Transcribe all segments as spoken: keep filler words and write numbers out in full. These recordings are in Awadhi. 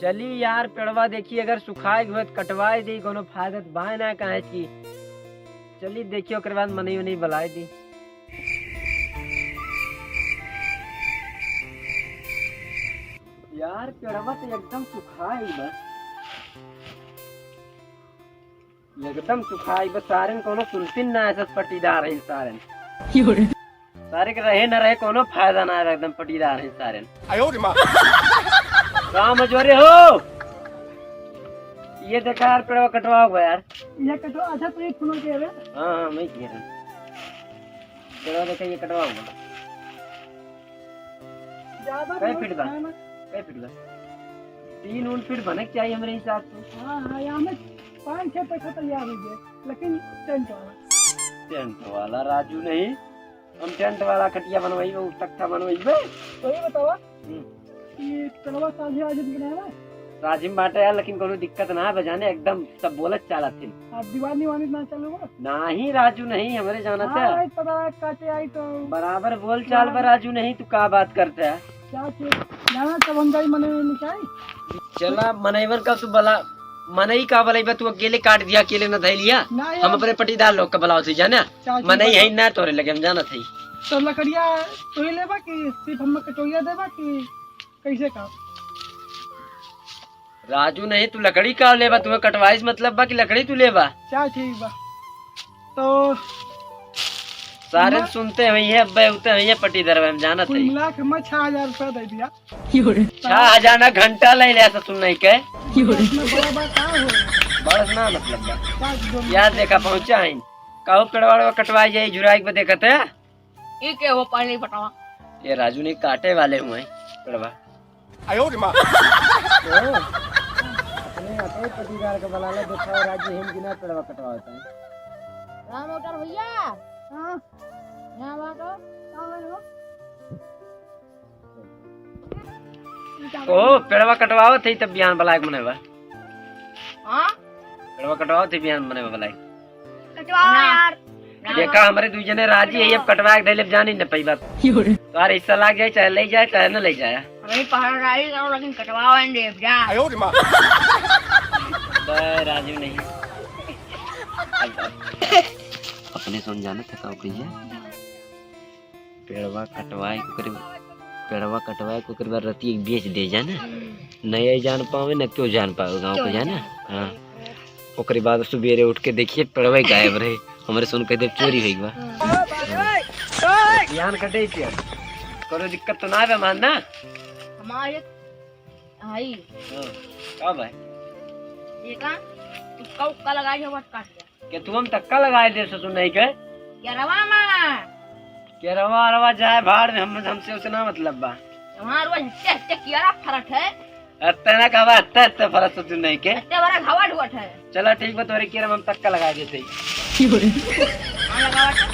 चली यार, पेड़वा देखी, अगर सुखाए हुए त कटवाए दी, कोनो फायदा त बाय ना, काहे कि चली देखी, ओकर बाद मनई उनई बुलाए दी। यार, पेड़वा तो एकदम सुखाए बा। एकदम सुखाई बस, सारेन कोनो सुनतिन ना, ऐसा पटीदार है सारेन। सारे के रहे न रहे कोनो फायदा ना है, एकदम पटीदार है सारेन। आयो रे माँ। का मजोरे हो? ये देखा यार, पेड़वा कटवा हुआ यार। ये कटवा, अच्छा, तो ये फूलों के रे? हाँ, हाँ, मैं कह रहा हूँ। पेड़वा देखा, ये कटवा हुआ। ज्यादा कै फीट बा? कै फीट बा? तीन उन फीट बने के चाहिए हमरे हिसाब से। हाँ, हाँ, यहाँ में पाँच छह पैसा तैयार हो गए, लेकिन टेंट वाला। टेंट वाला राजू नहीं, हम टेंट वाला खटिया बनवाई, वो तख्ता बनवाई बे। तो ये बतावा हम्म। कि तलवा साझे आज दिन बनावा? राजिम बाटे यार, लेकिन कोनो दिक्कत ना है, बजाने एकदम सब बोलत चालत थे। अब दीवानी वानी ना चलो वो? नाही राजू, नहीं, हमरे जानत हाँ, है। भाई, पता है, काटे आई तो बराबर बोल चाल बा राजू, नहीं, तू का बात करता है? क्या चीज? जाना तब हम जाई मनई में निकाई। चला, मनईवन का तू बला, मनई का बलई बा, तू अकेले काट दिया, अकेले न धई लिया। ना हम यार। अपने पटीदार लोग का बलाओ थी, जाना? क्या चीज मनई बा? है ना तोरे लगे, हम जानत है। तो लकड़िया तू ही लेबा कि सिर्फ हम कटोरिया देबा कि कैसे का? राजू नहीं, तू लकड़ी का लेबा? तुम्हें कटवाई से मतलब बा कि लकड़ी तू लेबा? चल ठीक बा। तो सारे ना। सुनते हुए ये अब्बे उते हुए ये पटीदार, हम जानत कुल है। मिला के मैं छह हजार रुपया दे दिया। छह हजार ना घंटा ले ले, ऐसा सुन नहीं के। इसमें बड़ा बात का हो? बड़ा ना मतलब बा। का जो यार देखा पहुंचा है। कहू पेड़वा वेड़वा कटवाई जाई, झुराई के देखत है। ई के हो पहले बतावा। ये राजू नहीं काटे वाले हुए हैं, पेड़वा। आयो रे माँ। ओ, अपने, अपने पटीदार के बला ले, देखा राजू हिम की ना पेड़वा कटवा होता है। राम अवतार भैया। हाँ। यहाँ बात हो। कहाँ हो? ओ, पेड़वा कटवावत है तब बिहान बलायक मने बा। हाँ? पेड़वा कटवावत है बिहान मने बा बलायक। कटवाओ ना। यार। देखा, हमरे दुई जने राजी है, अब कटवा के धइले, अब जानी न पइबा। तोहार हिस्सा लाग जाए, चाहे ले जाए, चाहे न ले जाए। हमें पहरा रही करो, लेकिन कटवाओ एंड देव जा। आयो रे माँ। बे राजू नहीं। अब, अब अपने सुन जाना था, का कहिए? पेड़वा कटवाए के ओकरे, पेड़वा कटवाए के ओकरे बाद रतिया के बेच दे जाना। न ये जान पावे, न क्यों जान पावे गाँव क्यों के जाना। जान पावे। हाँ। ओकरे बाद सुबेरे उठ के देखिए, पेड़वा गायब रहे। हमरे सुन के देव चोरी होई बा। हाँ। ध्यान कटे क्या? कोनो दिक्कत तो ना बे मान ना? हमारे आई। हाँ, का भाई? ये का? तुक्का उक्का लगाई हो, बस काट दे। के तू हम तक्का लगाए दे ससुर नहीं के? केरवा मा। केरवा अरवा जाए भाड़ में, हम, हमसे उसे ना मतलब बा। हमार रोज हत्ते हत्ते केरा फरत है। हत्ते ना कहवा, हत्ते हत्ते फरत ससुर नहीं के। हत्ते बड़ा घावा ढुअत है। चला ठीक बा, तोरे केरा में हम तक्का लगाए देते ही। हाँ, लगावा तो।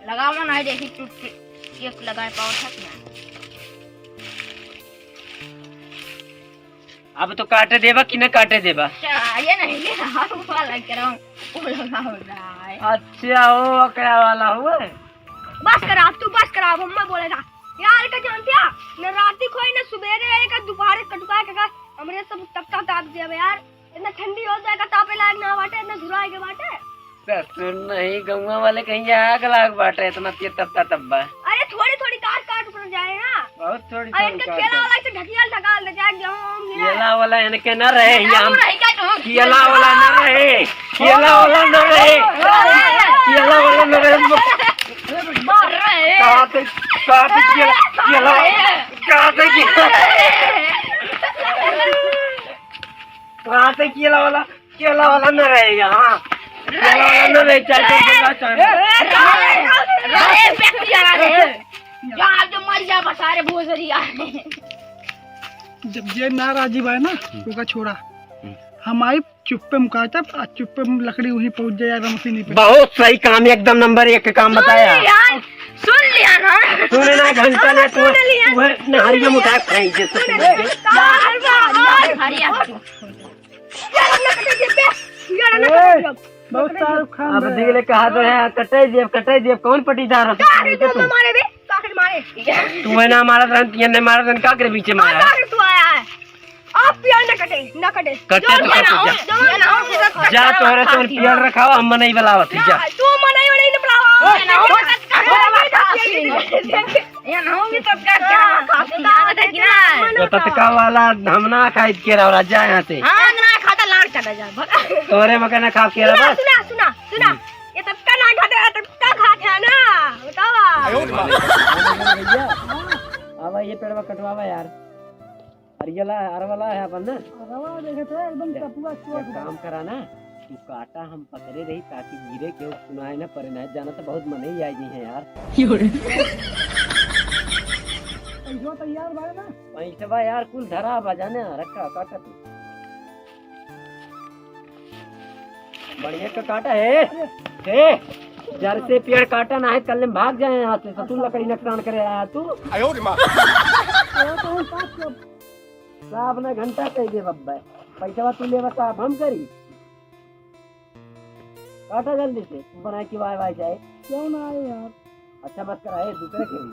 लगावा ना, देखी टूट के एक लगाए पाओ था कि ना। अब तो काटे देबा कि न काटे देबा? अच्छा, ये नहीं, ये हाथ वाला करो, वो लगा हो रहा है। अच्छा, वो क्या वाला हुआ है? बस करा, तू बस करा, अब हम बोले था। यार, का जानते हैं? न राती खोई, न सुबेरे, एक दोपहर कटुका के का, हमरे सब तपता ताप दिया बे यार। इतना ठंडी हो जाए का, तापे लायक ना बाटे, इतना झुराए के बाटे। ससुर नहीं, गौवा वाले कहीं आग लाग बाटे, इतना तेज तपता तब्बा। अरे थोड़ी थोड़ी काट काट ऊपर जाए ना। बहुत थोड़ी अरे थोड़ी इनके काट खेला काट। वाला से ढकियाल ढकाल दे जाए, गेहूं वहूं गिरा। खेला वाला इनके ना रहे, ढकाल हम रही क्या तू? खेला वाला ना रहे, खेला वाला ना रहे, खेला वाला ना रहे। मार रहे। कहाँ से, कहाँ से खेला, खेला, कहाँ से खेला? कहाँ से केला वाला, केला वाला न रहे यहाँ। केला वाला न रहे, चाहे तो केला चाहे। रहे, रहे, बेटिया रहे। जा, जो मर जा, बता रे, भोजरिया। जब जे ना राजी बा ना, हम्म। ओका छोड़ा। हम्म। हम आई चुप्पे मुकाता, आ चुप्पे लकड़ी वहीं पहुंच जाए यार, मशीन पे। बहुत सही काम, एकदम नंबर एक के काम सुन बताया। लिया, सुन लिया ना। सुने ना, घंटा ना, सुन तू, लिया। तू है, नहरिया मुठा खाई जैसे सुन लिया। बार, बार, बार। हरिया। यार, हम ना कटे देबे। यार, हम ना कटे देबे। बहुत शाहरुख खान अब है। देख ले, कहा तो है, कटाई दिया, कटाई दिया, कौन पटीदार है? का रे, तू मारे बे? का कर मारे? तू है ना मारा रहन, ये नहीं मारा रहन, का करे बीचे में हाँ, आया? का कर तू आया है? आप पियर न कटे, न कटे। कटे जोर तो से कटे, ना हो, जा। जोर से ना हो, जा, तोहरे तोहरे पियर रखावा, हम मनई बलावत ही, जा। ना, तू मनई वनई न बलावा। ओए, ना हो, ना हो, ये ना हो, ये तो क्या, क्या हाँ, खाते हैं, हाँ, खाते हैं, हाँ, तो तत्का वाला हम ना खाई के रहो, जा यहाँ से। हाँ, ना खाता, लाड़ चला जा, भगा। तोहरे मका ना खा के रहो, सुना, बस। सुना, सुना, सुना। हम्म। ये तत्का ना खाते, तत्का खाते हैं ना, बतावा। आयो रे माँ। भैया, आवा ये पेड़वा कटवावा यार। अरियला, अरवला है अपन ना? अरवा देखे थे, एकदम क्या, टपुआ चुआ क्या था। काम करा ना, तू काटा हम पकड़े रही ताकि गिरे के सुनाए ना पड़े ना, जाना तो बहुत मन ही आई है यार। यो रे। पैसवा तैयार बा ना? पैसवा यार कुल धरा बा जाने, रखा काटा तू। बढ़िया का काटा है। हे, जर से पेड़ काटा ना है, कल में भाग जाए यहाँ से। ससुर लकड़ी नुकसान करे आया तू। आयो रे माँ। तो हम पास के साहब ने घंटा कह दे बब्बे। पैसा तू ले बस, साहब हम करी। काटा जल्दी से, बनाए कि वाई वाई जाए। क्यों ना आए यार? अच्छा मत करा, ए, दूसरे खेल।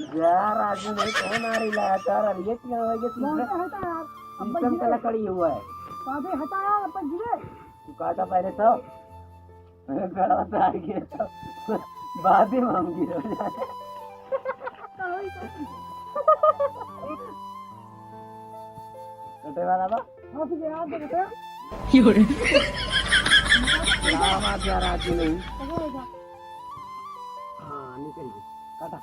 जा राजू नहीं, कौन आ रही लगातार, अब ये क्या हो गया? लौंडा हटा यार, अब शीशम का गिरे। लकड़ी हुआ है। काटे हटा यार, अब गिरे। तू काटा पहले तो। गड़वा तो आ गया तो। बाद में हम गिरे। कटे वाला बा? हाँ, ठीक है, आप देखते हैं। यो रे। क्या बात यार, आज नहीं। हाँ, निकल गई। काटा।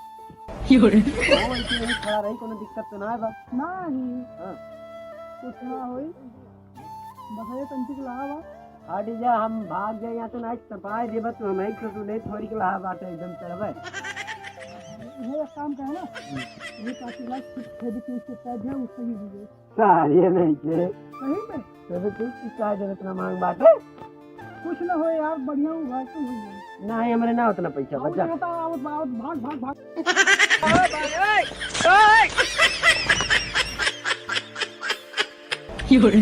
यो रे। ओ, इतने ही खड़ा रही, कोनो दिक्कत तो ना है बा? नहीं। हाँ। कुछ ना होई। बस ये तंची के लावा बा। हट जा, हम भाग जाए यहाँ से, ना तपाए देबा तू, हम एक तो तू नहीं थोड़ी के लावा बाटे, एकदम चढ़बे। ये एक काम करे ना, ये काटी लाइट फिर छेद के इसके पैर दिया, उससे ही दीजिए। सारे नहीं थे। सही में? तो फिर तू किस काहे जरूरत ना मांग बाटे? कुछ ना हो यार, बढ़िया हूँ भाई, तू हुई है। नहीं, हमरे ना उतना पैसा और बचा। यहाँ तो आओ, आओ, भाग, भाग, भाग। यो रे।